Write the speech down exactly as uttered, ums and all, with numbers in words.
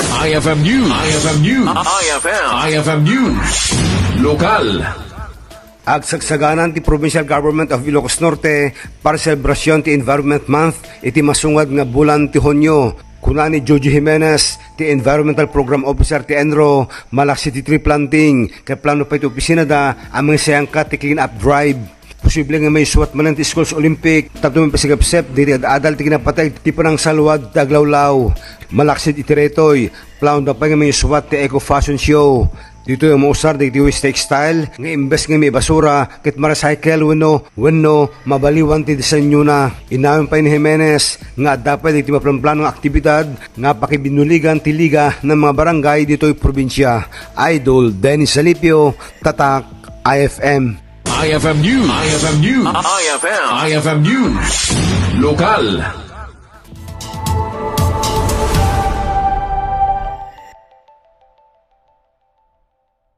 I F M News. I F M News. I F M. I F M News. Lokal. Agsagsaganan ti Provincial Government of Ilocos Norte para selebrasyon ti Environment Month iti masungad nga bulan ti Hunio. Kuna ni Jojo Jimenez, ti Environmental Program Officer ti ENRO, malaksid ti tree planting, ket plano pay ti opisinada a mangsayangka ti clean-up drive. Posible nga maisuat manen ti Schools Olympic tapno maipasagepsep dagiti ad-adal ti kinapateg ti panangsalwad ti aglawlaw. Malaksid iti daytoy, plano da pay nga maisuat ti Eco Fashion Show. Ditoy a mausar dagiti waste textile nga imbes nga maibasura ket ma-recycle wenno, wenno mabaliwan ti disenyona. Inayon pay ni Jimenez nga adda pay dagiti maplanplano nga aktibidad nga pakibinnuligan ti Liga ng mga Barangay ditoy probinsia. Idol Dennis Salipio, Tatak, I F M. I F M News. I F M News. I F M. I F M News. Lokal.